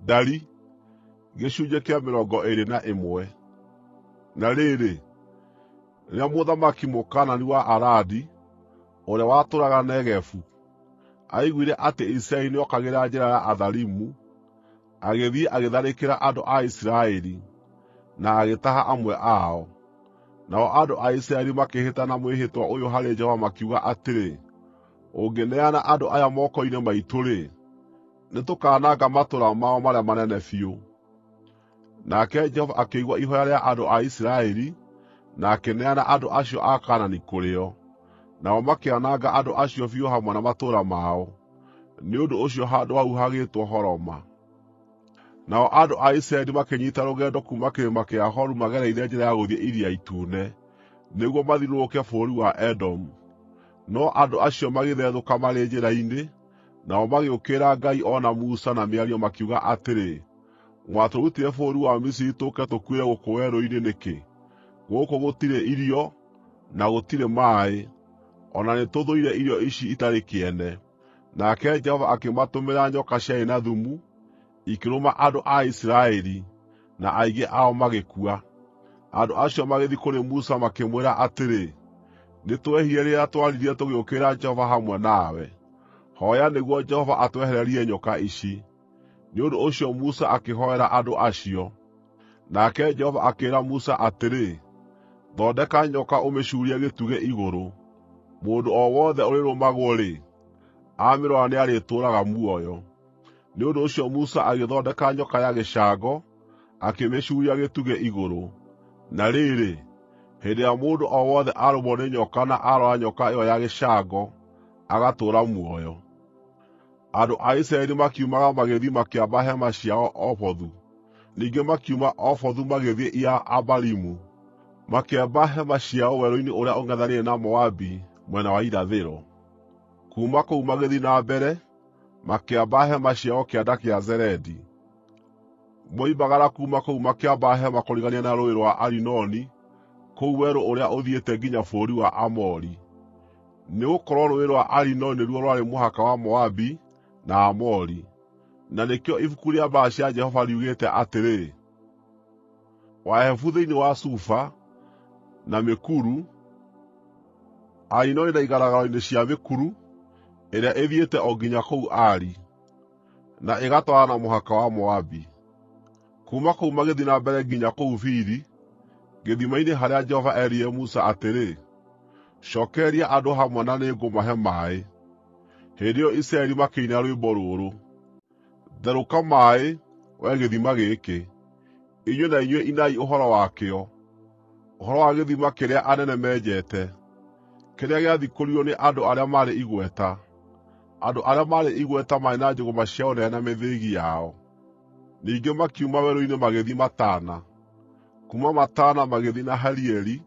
Ndari gĩcunjĩ kĩa 21. Na rĩrĩ, rĩrĩa mũthamaki Mũkaanani wa Aradi, ũrĩa watũũraga Negevu, aiguire atĩ Isiraeli nĩokagĩra njĩra ya Atharimu, agĩthiĩ agĩtharĩkĩra andũ a Isiraeli, na agĩtaha amwe ao. Nao andũ a Isiraeli makĩĩhĩta na mwĩhĩtwa ũyũ harĩ Jehova makiuga atĩrĩ, “Ũngĩneana andũ aya moko-inĩ maitũ-rĩ, nĩtũkananga matũũra mao marĩa manene biũ.” Nake Jehova akĩigua ihooya rĩa andũ a Isiraeli na akĩneana andũ acio a Kaanani kũrĩ o, nao makĩananga andũ acio biũ hamwe na matũũra mao. Nĩ ũndũ ũcio handũ hau hagĩĩtwo Horoma. Nao andũ a Isiraeli makĩnyiita rũgendo kuuma kĩrĩma kĩa Horu magereire njĩra ya gũthiĩ Iria Itune, nĩguo mathiũrũrũke bũrũri wa Edomu. No andũ acio magĩthethũka marĩ njĩra-inĩ, nao magĩũkĩrĩra Ngai o na Musa na mĩario makiuga atĩrĩ, “Mwatũrutire bũrũri wa Misiri tũũke tũkuĩre gũkũ werũ-inĩ nĩkĩ? Gũkũ gũtirĩ irio, na gũtirĩ maaĩ! O na nĩtũthũire irio ici itarĩ kĩene!” Nake Jehova akĩmatũmĩra nyoka ciarĩ na thumu, ikĩrũma andũ a Isiraeli, na aingĩ ao magĩkua. Andũ acio magĩthiĩ kũrĩ Musa makĩmwĩra atĩrĩ, “Nĩtwehirie rĩrĩa twaririe tũgĩũkĩrĩra Jehova hamwe nawe. Hooya nĩguo Jehova atwehererie nyoka ici.” Nĩ ũndũ ũcio Musa akĩhoera andũ acio. Nake Jehova akĩĩra Musa atĩrĩ, “Thondeka nyoka ũmĩcuurie gĩtugĩ igũrũ. Mũndũ o wothe ũrĩrũmagwo-rĩ, amĩrora nĩarĩtũũraga muoyo.” Nĩ ũndũ ũcio Musa agĩthondeka nyoka ya gĩcango, akĩmĩcuuria gĩtugĩ igũrũ. Na rĩrĩ, hĩndĩ ĩrĩa mũndũ o wothe arũmwo nĩ nyoka na arora nyoka ĩyo ya gĩcango, agatũũra muoyo. Andũ a Isiraeli makiumagara magĩthiĩ makĩamba hema ciao Obothu. Ningĩ makiuma Obothu magĩthiĩ Iye-Abarimu, makĩamba hema ciao werũ-inĩ ũrĩa ũng'ethanĩire na Moabi mwena wa irathĩro. Kuuma kũu magĩthiĩ na mbere, makĩamba hema ciao Kĩanda kĩa Zeredi. Moimagara kuuma kũu makĩamba hema kũrigania na Rũũĩ rwa Arinoni kũu werũ ũrĩa ũthiĩte nginya bũrũri wa Aamori. Nĩgũkorwo Rũũĩ rwa Arinoni nĩruo rwarĩ mũhaka wa Moabi na Aamori. Na nĩkĩo Ibuku rĩa Mbaara cia Jehova riugĩte atĩrĩ: “Wahebu thĩinĩ wa Sufa, na mĩkuru, Arinoni na igaragaro-inĩ cia mĩkuru ĩrĩa ĩthiĩte o nginya kũu Ari, na ĩgatwarana na mũhaka wa Moabi.” Kuuma kũu magĩthiĩ na mbere nginya kũu Biri, gĩthima-inĩ harĩa Jehova eerire Musa atĩrĩ, “Cookereria andũ hamwe na nĩngũmahe maaĩ.” Hĩndĩ ĩyo Isiraeli makĩina rwĩmbo rũrũ: “Therũka maaĩ, wee gĩthima gĩkĩ! Inyuĩ na inyuĩ inai ũhoro wakĩo, ũhoro wa gĩthima kĩrĩa anene menjete, kĩrĩa gĩathikũririo nĩ andũ arĩa maarĩ igweta, andũ arĩa maarĩ igweta marĩ na njũgũma cia ũnene na mĩthĩĩgi yao.” Ningĩ makiuma werũ-inĩ magĩthiĩ Matana, kuuma Matana magĩthiĩ Nahalieli,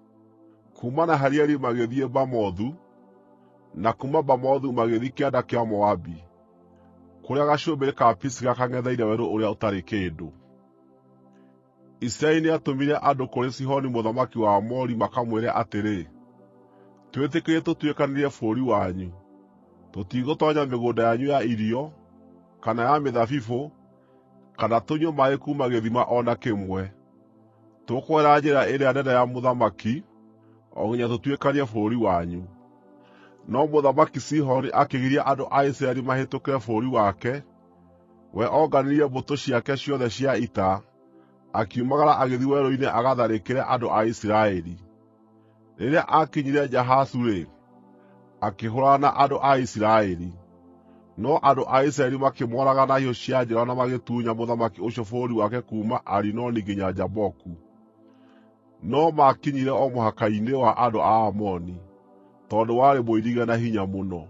kuuma Nahalieli magĩthiĩ Bamothu, na kuuma Bamothu magĩthiĩ kĩanda kĩa Moabi, kũrĩa gacũmbĩrĩ ka Pisiga kang'etheire werũ ũrĩa ũtarĩ kĩndũ. Isiraeli nĩatũmire andũ kũrĩ Sihoni mũthamaki wa Aamori makamwĩre atĩrĩ, “Twĩtĩkĩrie tũtuĩkanĩrie bũrũri wanyu. Tũtigũtoonya mĩgũnda yanyu ya irio, kana ya mĩthabibũ, kana tũnyue maaĩ kuuma gĩthima o na kĩmwe. Tũkũgera njĩra ĩrĩa nene ya mũthamaki o nginya tũtuĩkanie bũrũri wanyu.” No Mũthamaki Sihoni akĩgiria andũ a Isiraeli mahĩtũkĩre bũrũri wake. We onganirie mbũtũ ciake ciothe cia ita, akiumagara agĩthiĩ werũ-inĩ agatharĩkĩre andũ a Isiraeli. Rĩrĩa aakinyire Jahazu-rĩ, akĩhũũrana na andũ a Isiraeli. No andũ a Isiraeli makĩmooraga na hiũ cia njora na magĩtunya mũthamaki ũcio bũrũri wake kuuma Arinoni nginya Jaboku. No maakinyire o mũhaka-inĩ wa andũ a Amoni, tondũ warĩ mũirige na hinya mũno.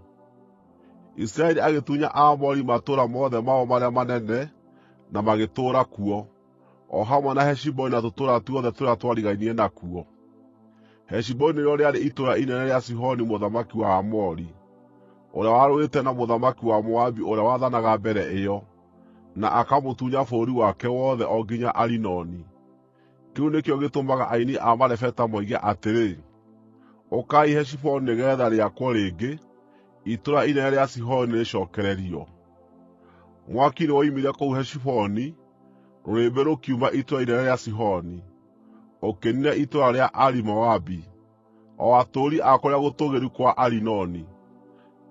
Isiraeli agĩtunya Aamori matũũra mothe mao marĩa manene na magĩtũũra kuo, o hamwe na Heshiboni na tũtũũra tuothe tũrĩa twarigainie nakuo. Heshiboni nĩrĩo rĩarĩ itũũra inene rĩa Sihoni mũthamaki wa Aamori, ũrĩa warũĩte na mũthamaki wa Moabi ũrĩa waathanaga mbere ĩyo, na akamũtunya bũrũri wake wothe o nginya Arinoni. Kĩu nĩkĩo gĩtũmaga aini a marebeta moige atĩrĩ, “Ũkai Heshiboni nĩgeetha rĩakwo rĩngĩ, itũũra inene rĩa Sihoni rĩcookererio.” Mwaki nĩwoimire kũu Heshiboni, rũrĩrĩmbĩ rũkiuma itũũra inene rĩa Sihoni, ũkĩniina itũũra rĩa Ari Moabi, o atũũri a kũrĩa gũtũũgĩru kwa Arinoni.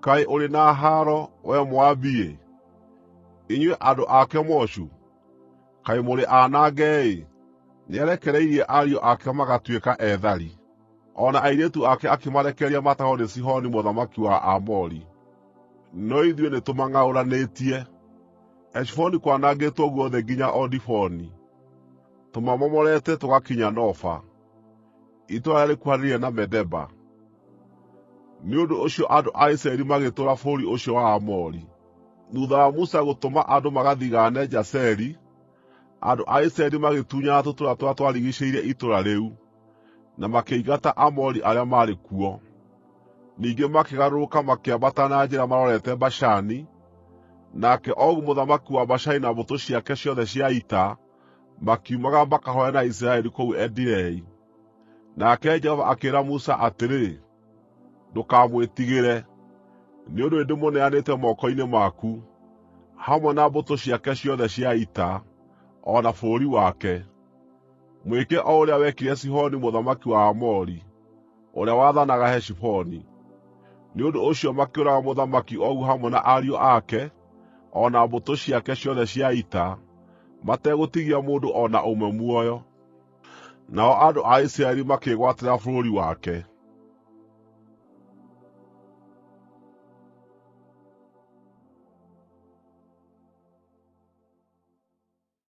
Kaĩ ũrĩ na haaro, wee Moabi-ĩ! Inyuĩ andũ a Kemoshu, kaĩ mũrĩ aanange-ĩ! Nĩarekereirie ariũ ake magatuĩka ethari, o na airĩtu ake akĩmarekereria matahwo nĩ Sihoni mũthamaki wa Aamori. No ithuĩ nĩtũmang'aũranĩtie. Heshiboni kwanangĩtwo guothe nginya o Diboni; tũmamomorete tũgakinya Nofa, itũũra rĩrĩa rĩkuhanĩrĩirie na Medeba. Nĩ ũndũ ũcio andũ a Isiraeli magĩtũũra bũrũri ũcio wa Aamori. Thuutha wa Musa gũtũma andũ magathigaane Jazeri, andũ a Isiraeli magĩtunyana tũtũũra tũrĩa twarigiicĩirie itũũra rĩu, na makĩingata Aamori arĩa maarĩ kuo. Ningĩ makĩgarũrũka makĩambata na njĩra marorete Bashani, nake Ogu mũthamaki wa Bashani na mbũtũ ciake ciothe cia ita makiumagara makahũũrane na Isiraeli kũu Edirei. Nake Jehova akĩĩra Musa atĩrĩ, “Ndũkamwĩtigĩre, nĩ ũndũ nĩndĩmũneanĩte moko-inĩ maku, hamwe na mbũtũ ciake ciothe cia ita, o na bũrũri wake. Mwĩke o ũrĩa wekire Sihoni mũthamaki wa Aamori, ũrĩa waathanaga Heshiboni.” Nĩ ũndũ ũcio makĩũraga Mũthamaki Ogu hamwe na ariũ ake, o na mbũtũ ciake ciothe cia ita, mategũtigia mũndũ o na ũmwe muoyo. Nao andũ a Isiraeli makĩĩgwatĩra bũrũri wake.